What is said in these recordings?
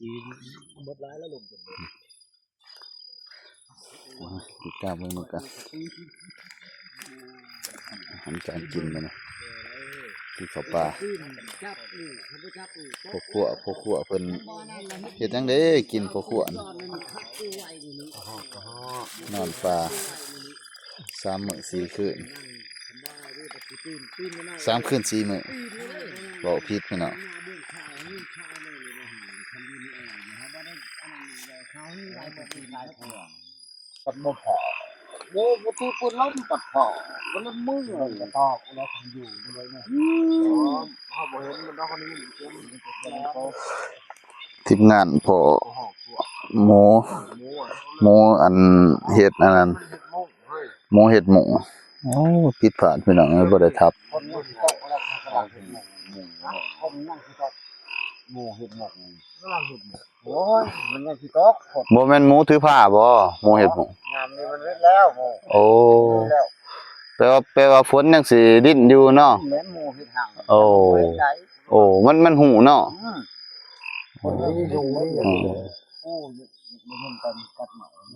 ໝົດຫຼາຍແລ້ວລົມ ຕິດຕາມເບິ່ງນຳກັນ ອາຫານການກິນມື້ນີ້ ກິນເຂົ້າປ່າ ພໍ່ຄົວ ພໍ່ຄົວເພິ່ນເຮັດຫຍັງເດ້ ກິນພໍ່ຄົວ ນອນປ່າ ສາມມື້ສີ່ຄືນ ສາມຄືນສີ່ມື້ ເວົ້າຜິດພີ່ນ້ອງ ກັບບໍ່ພໍ ໂອ້ ປະຕູເປີດລົມກັບພໍ ກໍເລີຍເມືອ ກໍຕອບແລ້ວຄັນຢູ່ດ້ວຍນະ ອືມ ເຮົາບໍ່ເຫັນມັນດອກ ອັນນີ້ ທີມງານພໍ່ ໝູ ໝູອັນເຮັດອັນນັ້ນ ໝູເຮັດໝູ ໂອ້ ຜິດພາດພີ່ນ້ອງເອີຍ ບໍ່ໄດ້ທັບ ໝູເຮັດໝູ ກຳລັງເຮັດໝູ ໂອ້ຍ ມັນຍັງຊິຕົກ ບໍ່ແມ່ນໝູຖືພາບໍ່ ໝູເຮັດໝູ ຍາມນີ້ມັນເຮັດແລ້ວໝູ ໂອ້ ເຮັດແລ້ວ ແປວ່າ ແປວ່າຝົນຍັງຊິດິນຢູ່ເນາະ ແມ່ນໝູເຮັດຮັງ ໂອ້ ໂອ້ ມັນ ມັນຮູ້ເນາະ ອືມ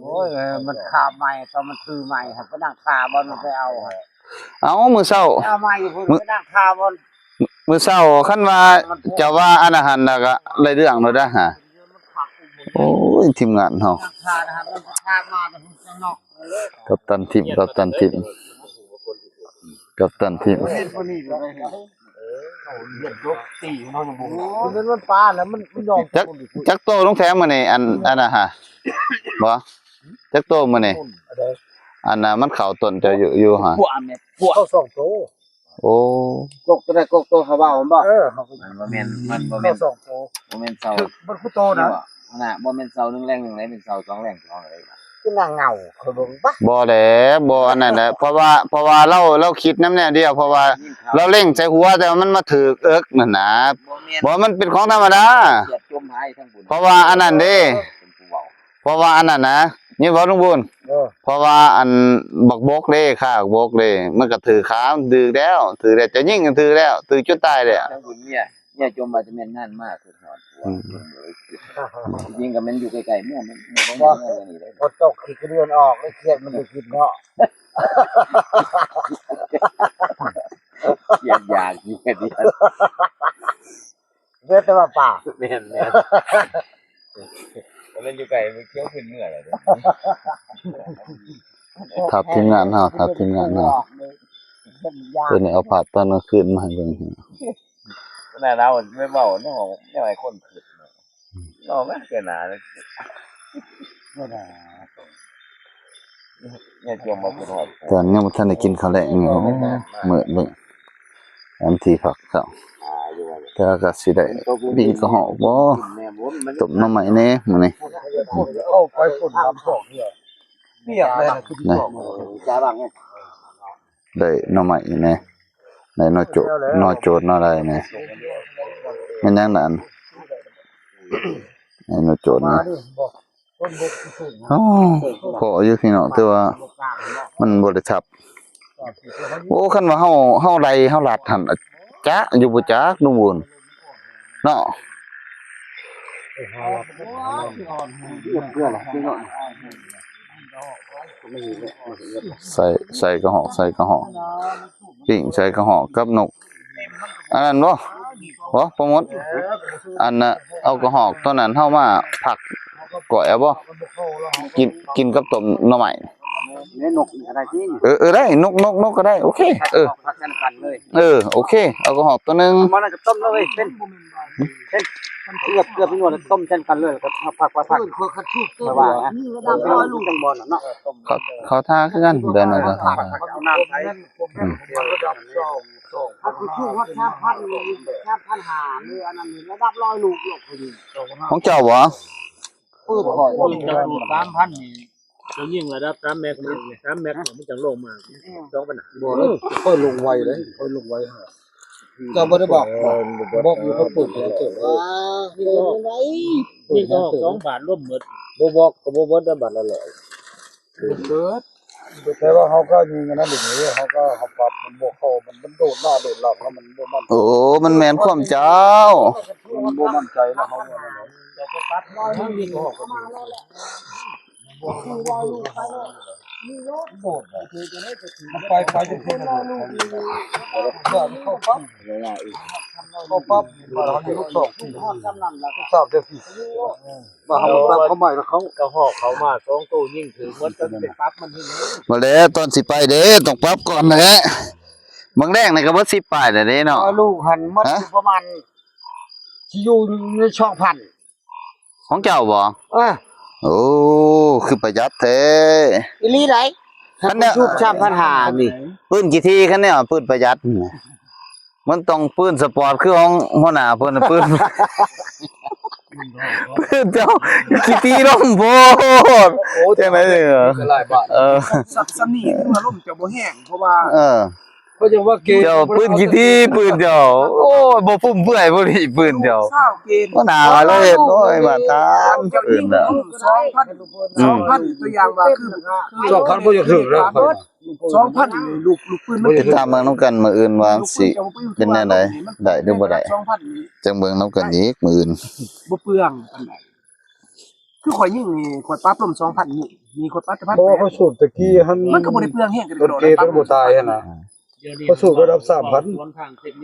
ໂອ້ຍ ມັນຄາບໃໝ່ ຕອນມັນຖືໃໝ່ ໄປນັ່ງຖ້າບ່ອນມັນໄປເອົາ ເອົາ ມື້ເຊົ້າ ເອົາໃໝ່ພຸ້ນ ໄປນັ່ງຖ້າບ່ອນ ມື້ເຊົ້າ ຄັນວ່າເຈົ້າວ່າອັນນັ້ນຫັ້ນ ແລ້ວກໍໄດ້ເລື່ອງໂລດນະຫາ ໂອ້ຍ ທີມງານເຮົາ ກັບຕັນທີມ ກັບຕັນທີມ ກັບຕັນທີມ ມັນປາແລ້ວ ມັນ ມັນຍອມ ຈັກ ຈັກໂຕ ລຸງແຖມ ມື້ນີ້ ອັນ ອັນນັ້ນຫາ ບໍ່ ຈັກໂຕມື້ນີ້ ອັນນ່າ ມັນເຂົ້າຕົ້ນເຈົ້າຢູ່ ຢູ່ຫາ ພວກອັນນີ້ ພວກ ເຂົ້າສອງໂຕ ໂອ້ ກົກໂຕໃດ ກົກໂຕເຂົາເວົ້າຫັ້ນບໍ່ ເອີ ມັນບໍ່ແມ່ນ ມັນບໍ່ແມ່ນ ເຂົ້າສອງໂຕ ບໍ່ແມ່ນເສົາ ມັນຄູ່ໂຕນະ ຫັ້ນນະ ບໍ່ແມ່ນເສົາໜຶ່ງແຫຼ່ງໜຶ່ງເດ້ ເປັນເສົາສອງແຫຼ່ງສອງເດ້ ຄືນາງເງົາ ຂ້ອຍເບິ່ງປະ ບໍ່ແຫຼະ ບໍ່ອັນນັ້ນແຫຼະ ເພາະວ່າ ເພາະວ່າລາວ ລາວຄິດນຳແນວດຽວ ເພາະວ່າລາວເລັງໃສ່ຫົວ ແຕ່ວ່າມັນມາຖືກເອິກຫັ້ນນະ ບໍ່ແມ່ນ ບໍ່ ມັນເປັນຂອງທຳມະດາ ເພາະວ່າອັນນັ້ນເດ້ ເປັນຜູ້ເວົ້າ ເພາະວ່າອັນນັ້ນນະ ຍິນບໍ່ລຸງບຸນ ເອີ ເພາະວ່າອັນບັກບົກເດ້ ຂາບັກບົກເດ້ ມັນກໍຖືກຂາ ມັນຖືກແລ້ວ ຖືກແລ້ວ ຈະຍິງກໍຖືກແລ້ວ ຖືກຈົນຕາຍແລ້ວ ທາງບຸນເມຍ ເມຍຈົ່ມວ່າຈະແມ່ນນານມາຄືຮອດ ອືມ ຍິງກໍແມ່ນຢູ່ໃກ້ໆເມຍ ມັນບໍ່ມີເມຍນີ້ເດ້ ບໍ່ຕົກຂີ້ເດືອນອອກ ເຄຍດມັນໄດ້ກິນເນາະ ເຄຍດຢາກກິນເດືອນ ເຫຼືອແຕ່ວ່າປາ ແມ່ນໆ ມັນຢູ່ໄກ ມັນຂຽວຂຶ້ນເມືອແລ້ວເດ້ ຖ້າທີມງານເຮົາ ຖ້າທີມງານເຮົາ ຕົວນີ້ເອົາພາບຕອນກາງຄືນມາໃຫ້ເບິ່ງ ໜ້າໜາວໄປເວົ້າແນວ ແນວໃຫ້ຄົນຄິດເນາະ ເວົ້າມາແກ່ໜ້າ ແນວຈວມບໍ່ຂຶ້ນຮອດ ຕອນຍັງບໍ່ທັນໄດ້ກິນເຂົ້າແລງຢູ່ ໂອ້ ມືດເບິ່ງ ອັນທີ່ພັກເຊົາ ແຕ່ວ່າກໍຊິໄດ້ປີ້ງກະຮອກບໍ່ ຕົ້ມໜໍ່ໄມ້ແດ່ມື້ນີ້ ເອົາໄປຝົນທຳສອງເທື່ອ ປຽກເລີຍນະ ຄືທີ່ບອກ ໄດ້ໜໍ່ໄມ້ແດ່ ໄດ້ໜໍ່ໂຈດ ໜໍ່ໂຈດໜໍ່ໄດ້ແດ່ ແມ່ນຫຍັງນະອັນ ໄດ້ໜໍ່ໂຈດນະ ໂອ້ ພໍຢູ່ພີ່ນ້ອງ ແຕ່ວ່າມັນບໍ່ໄດ້ທັບ ໂອ້ ຄັນວ່າເຮົາ ເຮົາໄລ່ ເຮົາລັດຫັ້ນ ຈະຢູ່ບໍ່ຈັກ ລຸງບຸນ ເນາະ ໃສ່ ໃສ່ກະຮອກ ໃສ່ກະຮອກ ປີ້ງໃສ່ກະຮອກກັບນົກ ອັນນັ້ນບໍ່ ບໍ່ ປະໂມດ ອັນນ່າ ເອົາກະຮອກຕົວນັ້ນເຮົາມາຜັກ ກ້ອຍເອົາບໍ່ ກິນ ກິນກັບຕົ້ມໜໍ່ໄມ້ ເອີ ເອີ ໄດ້ ນົກ ນົກ ນົກກໍໄດ້ ໂອເຄ ເອີ ເອີ ໂອເຄ ເອົາກະຮອກຕົວໜຶ່ງ ມັນກໍຕົ້ມເລີຍ ເປັນ ເປັນ ມັນເກືອບ ເກືອບນວດ ຕົ້ມເຊັ່ນກັນເລີຍ ແລ້ວກໍຜັກ ຜັກ ຜັກ ເພິ່ນກໍຄັນຊຸກເຕີມ ວ່ານະ ມີລະດັບຮ້ອຍລູກ ເຂົາ ເຂົາທ່າຄືກັນ ແບບນັ້ນກໍທ່າ ເອົານ້ຳໃສ່ ອືມ ລະດັບສອງ ສອງ ຄັນຊຸກຮອດສາມພັນ ສາມພັນຫ້າ ຫຼືອັນນັ້ນລະດັບຮ້ອຍລູກ ຂອງເຈົ້າບໍ່? ປືນຂ້ອຍ ປືນເຈົ້າດູດສາມພັນນີ້ ເຈົ້າຍິງລະດັບສາມແມັກ ສາມແມັກມັນຈັ່ງລົງມາ ສອງພັນຫ້າ ບໍ່ ຂ້ອຍລົງໄວເດ້ ຂ້ອຍລົງໄວຫາ ເຈົ້າບໍ່ໄດ້ບອກ ບອກຢູ່ ເຂົາເປີດໃຫ້ເຈົ້າ ຍິງອອກສອງບາດລວມໝົດ ບໍ່ບອກກໍບໍ່ເບິດ ບາດລະຮ້ອຍ ເບີດ ແຕ່ວ່າເຮົາກໍຍິງອັນນັ້ນເດ້ ເຮົາກໍ ເຮົາປັບມັນບໍ່ເຂົ້າ ມັນ ມັນໂດດໜ້າໂດດຫຼັງ ແລ້ວມັນບໍ່ໝັ້ນ ໂອ້ ມັນແມ່ນຄວາມເຈົ້າ ມັນບໍ່ໝັ້ນໃຈ ແລ້ວເຮົາ ໄປ ໄປຈະເຖິງ ເຂົ້າປັບ ເຂົ້າປັບ ບາດເຮົາຢູ່ລູກສອງ ລູກສາມເທື່ອ ມາເຮົາຕັດເຂົ້າໃໝ່ແລ້ວ ເຂົາກະຮອກເຂົາມາສອງໂຕ ຍິງຖືກໝົດ ກໍໄປປັບມັນເຮັດຫຍັງ ບໍ່ແລ້ວ ຕອນຊິໄປເດ້ ຕ້ອງປັບກ່ອນແຫຼະ ບາງແລງນີ້ກໍເບິດສິບປາຍແລ້ວເດ້ເນາະ ເອົາລູກຫັ້ນໝົດ ຮະ? ຢູ່ປະມານ ຊິຢູ່ໃນສອງພັນ ຂອງເຈົ້າບໍ່? ເອີ ໂອ້ ຄືປະຢັດແທ້ ອີ່ຫຼີໃດ໋ ຄັນແນວ ສູບສາມພັນຫ້ານີ້ ປືນກີ່ທີ ຄັນແນວ ປືນປະຢັດ ມັນຕ້ອງປືນສະປອດ ຄືຂອງຫົວໜ້າເພິ່ນນະ ປືນ ປືນເຈົ້າ ຂີ້ຕີລົມໂພດ ໂອ້ ຈັ່ງໃດນີ້ ກໍຫຼາຍບາດ ເອີ ສຳນີ້ຄືວ່າລົມຈະບໍ່ແຮງ ເພາະວ່າ ເອີ ເຈົ້າປືນຂີ້ຖີ່ ປືນເຈົ້າ ໂອ້ຍ ບໍ່ຟຸມເຟືອຍບໍ່ດີ ປືນເຈົ້າ ຫົວໜ້າລາວເຮັດ ໂອ້ຍ ມາດຕານ ເຈົ້າຍິງສອງພັນ ສອງພັນ ຕົວຢ່າງວ່າຄື ສອງພັນບໍ່ຢາກຖືກແລ້ວ ສອງພັນ ລູກ ລູກປືນມັນ ຕິດຕາມເບິ່ງນຳກັນ ມື້ອື່ນວ່າມັນຊິເປັນແນວໃດ ໄດ້ຫຼືບໍ່ໄດ້ ສອງພັນນີ້ ຈັ່ງເບິ່ງນຳກັນອີກມື້ອື່ນ ບໍ່ເປືອງປານໃດ ຄືຂ້ອຍຍິງນີ້ ຂ້ອຍປັບລົມສອງພັນນີ້ ນີ້ຂ້ອຍປັບແຕ່ພັນ ເພາະວ່າຂ້ອຍສູບຕະກີ້ຫັ້ນ ມັນກໍບໍ່ໄດ້ເປືອງແຮງກັນ ເພິ່ນເກເພິ່ນບໍ່ຕາຍຫັ້ນນະ ຂ້ອຍສູບລະດັບສາມພັນ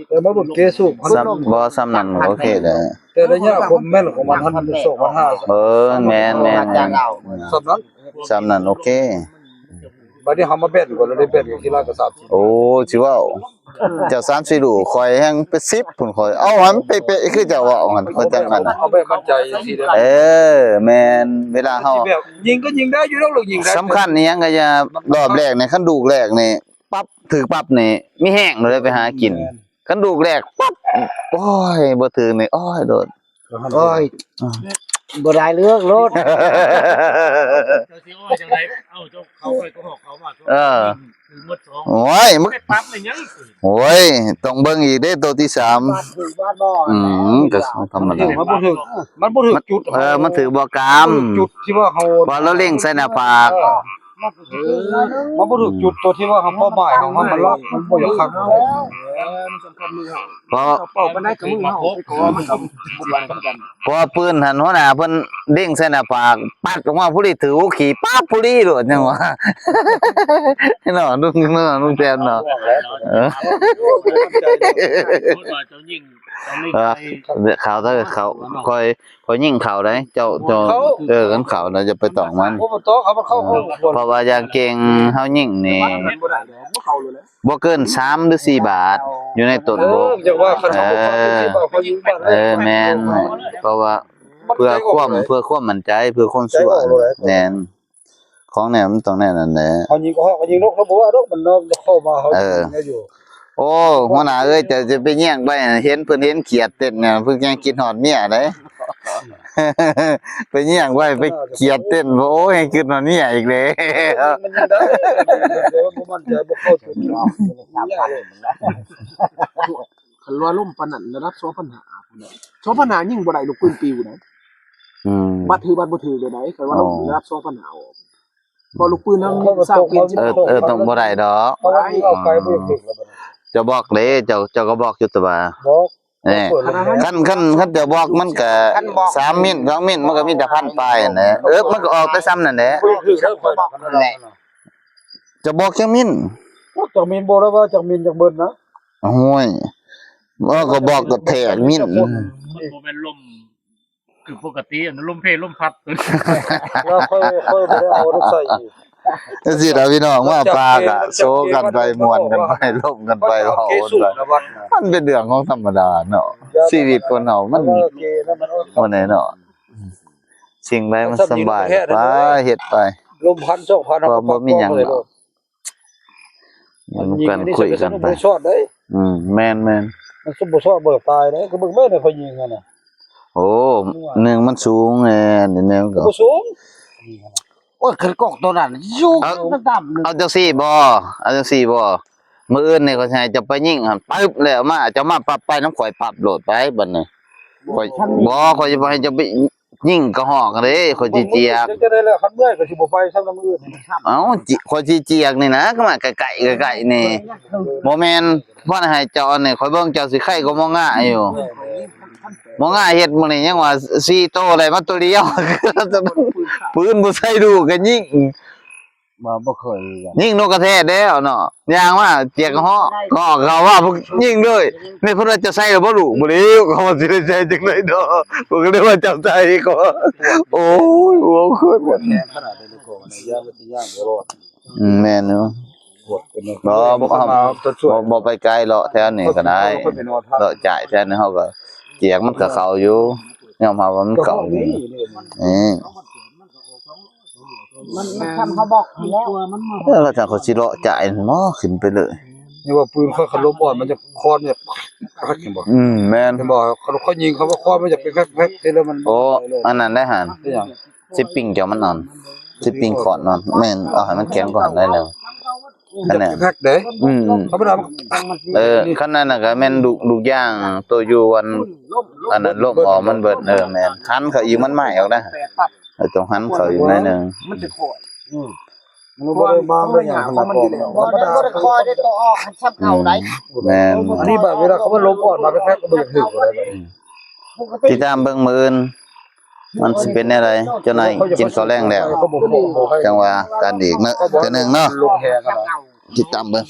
ແຕ່ມາເບິ່ງເກສູບ ຊ້ຳ ບໍ່ ຊ້ຳນັ້ນໂອເຄແລ້ວ ແຕ່ໄລຍະຄວາມແມ່ນຂອງມັນຫັ້ນ ສອງພັນຫ້າ ເອີ ແມ່ນໆໆ ສ່ຳນັ້ນ ສ່ຳນັ້ນໂອເຄ ບາດນີ້ເຮົາມາແບນກ່ອນ ແລ້ວໄດ້ແບນກັນທີລະກະສາມສິບ ໂອ້ ຊິເວົ້າ ເຈົ້າສາມສິບລູກ ຂ້ອຍແຮ່ງເປັນສິບພຸ້ນ ຂ້ອຍເອົາໃຫ້ມັນເປະໆ ຄືເຈົ້າເວົ້າຫັ້ນ ຂ້ອຍຈັ່ງນັ້ນ ເອົາແບບໝັ້ນໃຈຈັ່ງຊີ້ເດີ ເອີ ແມ່ນ ເວລາເຮົາ ຊິແບບຍິງກໍຍິງໄດ້ຢູ່ດອກ ລູກຍິງໄດ້ ສຳຄັນອີ່ຫຍັງກໍຢ່າ ລອບແລກນີ້ ຄັນລູກແລກນີ້ປັບ ຖືກປັບນີ້ ມີແຮງໂລດເດ້ໄປຫາກິນ ແມ່ນ ຄັນລູກແລກປັບ ໂອ້ຍ ບໍ່ຖືກນີ້ ໂອ້ຍ ໂດດ ໂອ້ຍ ບໍ່ໄດ້ເລື່ອງໂລດ ເຈົ້າຊິວ່າຈັ່ງໃດ ເອົາ ເຈົ້າເຂົ້າໄປກໍຮອກເຂົ້າມາ ເອີ ຖືກໝົດສອງ ໂອ້ຍ ມຶງ ໄປປັບແມ່ນຫຍັງ ໂອ້ຍ ຕ້ອງເບິ່ງອີກເດ້ ໂຕທີສາມ ບາດຖືກບາດບໍ່ ອືມ ກໍທຳມະດາ ມັນບໍ່ຖືກ ມັນບໍ່ຖືກຈຸດ ເອີ ມັນຖືກບໍ່ກາມ ມັນບໍ່ຖືກຈຸດທີ່ວ່າເຮົາ ວ່າລາວເລັງໃສ່ໜ້າຜາກ ເອີ ມັນບໍ່ຖືກຈຸດ ຕົວທີ່ວ່າເຮົາເປົ້າໝາຍຂອງເຮົາ ມັນລັກ ມັນບໍ່ຢາກຄັກ ເອີ ມັນສຳຄັນມືເຮົາ ເພາະ ເວົ້າປານໃດກໍມືເຮົາ ໄປຂໍມັນກໍບໍ່ວ່າກັນ ເພາະວ່າປືນຫັ້ນ ຫົວໜ້າເພິ່ນເລັງໃສ່ໜ້າຜາກ ປັດອອກມາພໍດີ ຖືກຫົວຂີ້ປັບພໍດີໂລດ ຍັງວ່າເນາະ ລຸງ ລຸງແຊມເນາະ ເອີ ເອີ ເຂົ້າເດີ ເຂົ້າ ຂ້ອຍ ຂ້ອຍຍິງເຂົ້າໄດ໋ ເຈົ້າ ເຈົ້າ ເອີ ຄັນເຂົ້ານະ ຢ່າໄປຕ້ອງມັນ ເພາະວ່າຢ່າງເກັ່ງເຮົາຍິງນີ້ ບໍ່ເກີນສາມຫຼືສີ່ບາດ ຢູ່ໃນຕົ້ນບົກ ເອີ ເອີ ແມ່ນ ເພາະວ່າເພື່ອຄວາມ ເພື່ອຄວາມໝັ້ນໃຈ ເພື່ອຄວາມຊວນ ແມ່ນ ຂອງແນວມັນຕ້ອງແນວນັ້ນແຫຼະ ເຮົາຍິງກໍເຮົາກໍຍິງນົກ ເຮົາບໍ່ວ່າດອກ ມັນນອກເຂົ້າມາ ເຮົາ ເອີ ຍິງໄດ້ຢູ່ ໂອ້ ຫົວໜ້າເອີຍ ເຈົ້າຈະໄປແຍ່ງໄປ ເຫັນເພິ່ນເຫັນຂຽດເຕັ້ນ ເພິ່ນຍັງຄິດຮອດເມຍເດ້ ໄປແຍ່ງໄປ ໄປຂຽດເຕັ້ນ ໂອ້ຍ ຄິດຮອດເມຍອີກແລ້ວ ມັນຍັງໄດ້ ບໍ່ໝັ້ນໃຈ ບໍ່ເຂົ້າໃຈ ຄັນວ່າລົມປານນັ້ນ ລະດັບສອງພັນຫ້າພຸ້ນແຫຼະ ສອງພັນຫ້າຍິງບໍ່ໄດ້ ລູກປືນປິວໄດ໋ ອືມ ບາດຖືກບາດບໍ່ຖືກໄດ໋ ຄັນວ່າລົມລະດັບສອງພັນຫ້າອອກ ເພາະລູກປືນເຮົາມີສາມເກມ ເອີ ເອີ ຕ້ອງບໍ່ໄດ້ດອກ ເຈົ້າບອກເດ້ ເຈົ້າ ເຈົ້າກໍບອກຢູ່ຕະວ່າ ບອກ ເອີ ຄັນ ຄັນ ຄັນເຈົ້າບອກມັນກະ ຄັນບອກ ສາມມິນ ສອງມິນ ມັນກະມີແຕ່ພັນປາຍຫັ້ນແຫຼະ ເອີ ມັນກະອອກແຕ່ຊ່ຳນັ້ນແຫຼະ ເຈົ້າບອກຈັກມິນ ຈັກມິນບໍ່ໄດ້ວ່າຈັກມິນຈັກເບິດນະ ໂອ້ຍ ເອີ ກໍບອກກະແທກມິນ ມັນບໍ່ແມ່ນລົມ ຄືປົກກະຕິ ອັນນັ້ນລົມເພລົມພັດ ແລ້ວຄ່ອຍ ຄ່ອຍບໍ່ໄດ້ເອົາໃສ່ອີກ ຈັ່ງຊີ້ລະພີ່ນ້ອງ ມາປ່າກະໂຊກັນໄປ ມ່ວນກັນໄປ ລົມກັນໄປ ເວົ້າກັນໄປ ມັນເປັນເລື່ອງຂອງທຳມະດາເນາະ ຊີວິດຄົນເຮົາມັນບໍ່ແນ່ເນາະ ສິ່ງໃດມັນສະບາຍໄປ ເຮັດໄປ ລົມພັນສອງພັນ ເຮົາກໍບໍ່ມີຫຍັງເນາະ. ຢູ່ນຳກັນ ຍິງອັນນີ້ ຄຸຍກັນໄປ ບໍ່ຊອດເດ້ ອືມ ແມ່ນໆ ມັນບໍ່ຊອດບໍ່ຕາຍເດ້ ກໍເບິ່ງແມ່ນຂ້ອຍຍິງຫັ້ນນະ ໂອ້ ໜຶ່ງມັນສູງແນ່ ໜຶ່ງກໍບໍ່ສູງ ໂອ້ຍ ຄັນກອກໂຕນັ້ນສູງ ເອົາ ມັນຕ່ຳ ເອົາຈັ່ງຊີ້ບໍ່ ເອົາຈັ່ງຊີ້ບໍ່ ມື້ອື່ນນີ້ຂ້ອຍຊິໃຫ້ເຈົ້າໄປຍິງຫັ້ນ ປຶບ ແລ້ວມາ ເຈົ້າມາປັບ ໄປນຳຂ້ອຍປັບໂລດ ໄປບັດນີ້ ຂ້ອຍ ບໍ່ ຂ້ອຍຈະບໍ່ໃຫ້ເຈົ້າໄປ ຍິງກະຮອກເດ້ ຂ້ອຍຊິຈຽກ ເບິ່ງ ເບິ່ງ ເບິ່ງ ຈັ່ງໃດລະ ຄັນເມື່ອຍກໍຊິບໍ່ໄປຊ້ຳນຳອື່ນ ເອົ້າ ຂ້ອຍຊິຈຽກນີ້ນະ ກໍມາໃກ້ໆ ໃກ້ໆນີ້ ບໍ່ແມ່ນ ເພາະໃຫ້ເຈົ້າອັນນີ້ ຂ້ອຍເບິ່ງເຈົ້າຊິໄຄກວ່າໝໍງາຢູ່ ບໍ່ງ່າຍເຮັດມື້ນີ້ ຍັງວ່າສີ່ໂຕໄດ້ມາໂຕດຽວ ປືນບໍ່ໃສ່ລູກກໍຍິງ ບໍ່ ບໍ່ເຄີຍຄືກັນ ຍິງນົກກະແທແລ້ວເນາະ ຍ່າງມາຈຽກເຫາະ ເກາະເຂົາວ່າ ຍິງເລີຍ ນີ້ເພິ່ນວ່າຈະໃສ່ແລ້ວບໍ່ລູກ ບໍ່ແລ້ວ ເຂົາວ່າຊິໄດ້ໃສ່ຈັ່ງໃດເນາະ ເພິ່ນກໍເລີຍວ່າເຈົ້າໃສ່ ເຂົາວ່າ ໂອ້ຍ ໂອ້ຍ ແຂງຂະໜາດໃດກໍ ອືມ ແມ່ນຢູ່ ບໍ່ ບໍ່ ເຮົາ ບໍ່ ບໍ່ໄປໄກ ເລາະແຖວນີ້ກໍໄດ້ ເລາະຈ້າຍແຖວນີ້ ເຮົາກໍຈຽກມັນກໍເຂົ້າຢູ່ ຍອມຮັບວ່າມັນເຂົ້າຢູ່ ອືມ ມັນ ມັນທຳເຮົາບອກຫັ້ນແລ້ວ ເອີ ວ່າຈັ່ງເຂົາຊິເລາະຈ້າຍຫັ້ນບໍ ຂຶ້ນໄປເລີຍ ນີ້ວ່າປືນເຂົາ ຄັນລົມອ່ອນ ມັນຈະຄອນແບບ ຄັກເຫັນບໍ່? ອືມ ແມ່ນ ເຫັນບໍ່? ຄັນເຂົາຍິງ ເຂົາວ່າຄອນມັນຈະເປັນແພັກໆ ເຮັດແລ້ວມັນ ໂອ້ ອັນນັ້ນໄດ້ຫັ້ນ ເປັນຫຍັງ? ສະປຣິງເຈົ້າມັນອ່ອນ ສະປຣິງຄອນອ່ອນ ແມ່ນ ເອົາໃຫ້ມັນແຂງກ່ອນໜ້ອຍໜຶ່ງ ຄັນນັ້ນ ແພັກເດ້ ອືມໆ ທຳມະດາ ເອີ ຄັນນັ້ນນະກໍແມ່ນລູກ ລູກຢາງໂຕຢູ່ອັນ ອັນນັ້ນລົມອອກມັນເບິດ ເອີ ແມ່ນ ຫັນເຂົາອີກ ມັນໄໝ້ອອກນະ ເອີ ຕ້ອງຫັນເຂົາອີກໜ້ອຍໜຶ່ງ ມັນຈະຄ່ອຍ ອືມ ມັນບໍ່ໄດ້ມາເປັນຫຍັງຂະໜາດນັ້ນ ບໍ່ໄດ້ ບໍ່ໄດ້ຄ່ອຍໄດ້ໂຕອອກ ມັນຊ້ຳເກົ່າໄດ໋ ອືມ ແມ່ນ ອັນນີ້ບາດເວລາເຂົາວ່າລົມອ່ອນມາແພັກໆ ກໍບໍ່ຢາກຖືກບໍ່ໄດ້ ຕິດຕາມເບິ່ງມື້ອື່ນ ມັນຊິເປັນແນວໃດ ເຈົ້ານາຍກິນເຂົ້າແລງແລ້ວ ຈັ່ງວ່າກັນອີກເນາະ ເທື່ອໜຶ່ງເນາະ ຕິດຕາມເບິ່ງ